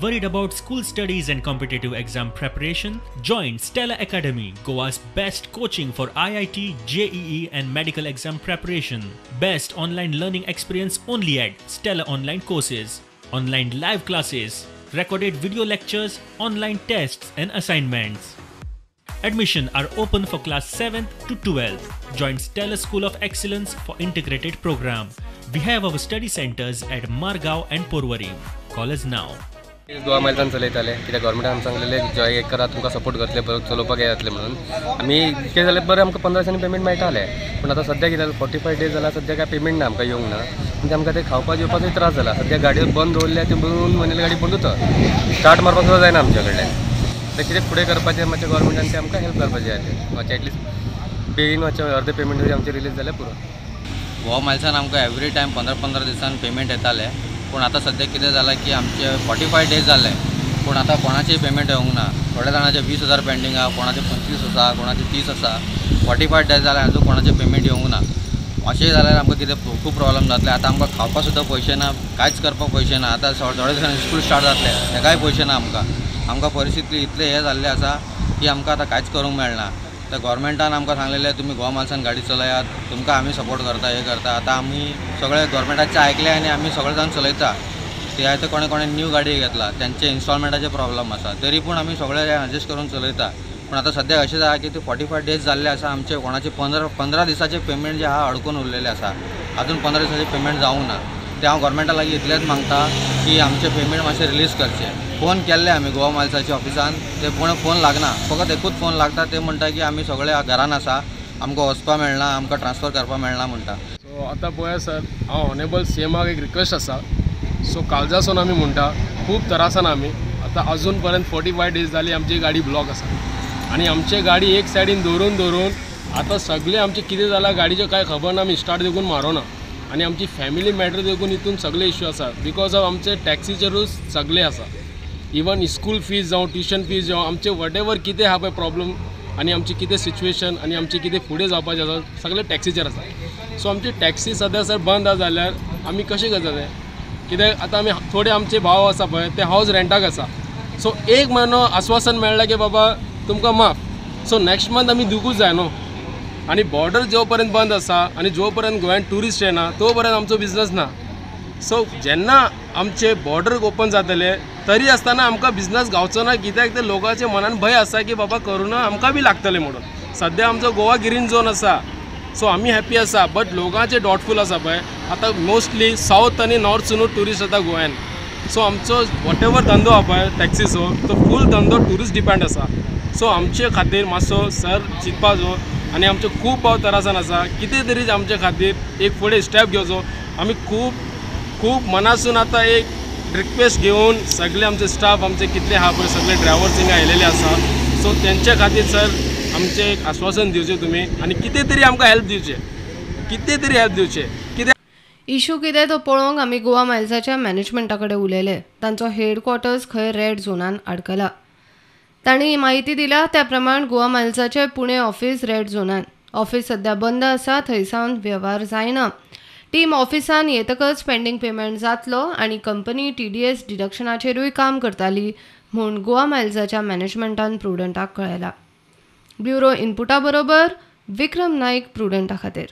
Worried about school studies and competitive exam preparation? Join Stella Academy, Goa's best coaching for IIT, JEE and medical exam preparation. Best online learning experience only at Stella Online Courses. Online live classes, recorded video lectures, online tests and assignments. Admission are open for class 7th to 12th. Join Stella School of Excellence for integrated program. We have our study centers at Margao and Porvorim. Call us now. Goa मायल्सान चलयताले कित्याक गव्हर्मेंटान आमकां सांगलेलें Joy एक करा तुमकां support करतले बरें चलोवपाक हें जातलें म्हणून आमी कितें जालें बरें आमकां 15 दिसांनी पेमेंट मेळटालें पूण आतां सद्या कितें जालें 45 डेज जाला सद्या काय पेमेंट ना आमकां येवंक ना म्हणजे आमकां तें खावपा जेवपाचोय त्रास जाला. सद्या गाडयो बंद दवरल्या त्यो दोन म्हयने गाडी बंदूच स्टार्ट मारपाक सुद्दां जायना आमच्या कडल्यान. तें कितें फुडें करपाचें मातशें गव्हर्मेंटान तें आमकां हेल्प करपाचें जालें मातशें एटलिस्ट बेगीन मातशें अर्दें पेमेंट तरी आमचें रिलीज जाल्यार पुरो. गोवा मायल्सान आमकां एवरी टायम 15-15 दिसान पेमेंट येतालें पूण आतां सद्या कितें जालां की आमचे 45 डेज जाले पूण आतां कोणाचेय पेमेंट येवंक ना. थोड्या जाणांचे 20,000 पेंडींग आहा, कोणाचे 25 आसा, कोणाचे 30 आसा. 45 डेज जाले आजून कोणाचें पेमेंट येवंक ना. अशें जाल्यार आमकां कितें खूब प्रॉब्लम जातले. आतां आमकां खावपाक सुद्दां पयशे ना, कांयच करपाक पयशे ना. आतां थोड्या दिसांनी स्कूल स्टार्ट जातलें तेकाय पयशे ना आमकां. आमकां परिस्थिती इतलें हें जाल्लें आसा की आमकां आतां कांयच करूंक मेळना. तर गव्हर्मेंटान आमकां सांगलेलें तुमी गोवा मायल्सान गाडी चलयात, तुमकां आमी सपोर्ट करता, हें करता. आतां आमी सगळे गव्हर्मेंटाचें आयकलें आनी आमी सगळे जाण चलयता. ते आतां कोणें कोणें न्यू गाडी घेतला तेंचे इन्स्टॉलमेंटाचे प्रॉब्लम आसा तरी पूण आमी सगळे एडजस्ट करून चलयता. पूण आतां सद्या अशें जालां की ते 45 डेज जाल्ले आसा आमचे कोणाचे 15 दिसाचे पेमेंट जे आहा अडकून उरलेलें आसा. आजून 15 दिसाचें पेमेंट जावंक ना. तें हांव गव्हर्मेंटा लागीं इतलेंच मागता की आमचें पेमेंट मातशें रिलीज करचें. फोन केल्ले आमी गोवा मायल्साच्या ऑफिसान ते कोण फोन लागना, फकत एकूच फोन लागता. ते म्हणटा की आमी सगळे घरान आसा, आमकां वचपा मेळना, आमकां ट्रान्सफर करपाक मेळना म्हणटा. सो आतां पळया सर, हांव ऑनेबल सीएमाक एक रिक्वेस्ट आसा. सो कालजासून आमी म्हणटा खूब त्रासान आमी आतां अजून पर्यंत 45 डेज जाली आमची गाडी ब्लॉक आसा आनी आमची गाडी एक सायडीन दवरून दवरून आतां सगळें आमचें कितें जालां गाडीचें कांय खबर ना. आमी स्टार्ट देखून मारोना आनी आमची फॅमिली मॅटर देखून हितून सगळे इश्यू आसा because of आमचे टॅक्सीचेरूच सगळे आसा. इवन स्कूल फीज जावं ट्युशन फीज जावं आमचे what ever कितें आहा पळय प्रॉब्लम आनी आमची कितें सिच्युएशन आनी आमचें कितें फुडें जावपाचें आसा सगळें टॅक्सीचेर आसा. सो आमची टॅक्सी सद्या सर बंद आसा जाल्यार आमी कशें करतले कित्याक आतां आमी थोडे आमचे भाव आसा पळय ते हावज रेंटाक आसा. सो एक म्हयनो आस्वासन मेळ्ळें की बाबा तुमकां माफ, सो नेक्स्ट मंथ आमी दिवकूच जाय न्हू. आनी बॉर्डर जो पर्यंत बंद आसा आनी जो पर्यंत गोंयांत ट्युरिस्ट येना तो पर्यंत आमचो बिजनस ना. सो जेन्ना आमचे बॉर्डर ओपन जातले तरी आसतना आमकां बिजनस गावचो ना कित्याक ते लोकांच्या मनान भंय आसा की बाबा करोना आमकां बी लागतलें म्हणून. सद्या आमचो गोवा ग्रीन झोन आसा सो आमी हॅप्पी आसा बट लोकांचे डाउटफूल आसा पळय आतां मोस्टली सावथ आनी नॉर्थसूनूच ट्युरिस्ट येता गोव्यान. सो आमचो what ever धंदो आहा पळय टॅक्सीचो तो फूल धंदो ट्युरिस्ट डिपेंड आसा. सो आमचे खातीर मातसो सर चिंतपाचो आनी आमचे खूब भाव त्रासान आसा कितें तरी आमचे खातीर एक फुडें स्टेप घेवचो. आमी खूब खूब मनासून आतां एक रिक्वेस्ट घेवन सगळे आमचे स्टाफ आमचे कितले आहा पळय सगळे ड्रायव्हर्स हिंगा आयलेले आसा सो तेंच्या खातीर सर आमचें एक आश्वासन दिवचें तुमी आनी कितें तरी आमकां हेल्प दिवचें, कितें तरी हेल्प दिवचें. कित्याक इशू कितें तो पळोवंक आमी गोवा मायल्साच्या मॅनेजमेंटा कडेन उलयले. तांचो हेडक्वॉर्टर्स खंय रेड झोनान आडकला. तांणी म्हायती दिल्या त्या प्रमाण गोवा मायल्साचें पुणे ऑफिस रेड झोनान, ऑफिस सद्या बंद आसा, थंयसावन वेव्हार जायना. टीम ऑफिसान येतकच पेंडींग पेमेंट जातलो आनी कंपनी TDS डिडक्शनाचेरूय काम करताली म्हूण गोवा मायल्साच्या मॅनेजमेंटान प्रुडंटाक कळयला. ब्युरो इनपुटा बरोबर विक्रम नाईक, प्रुडंटा खातीर.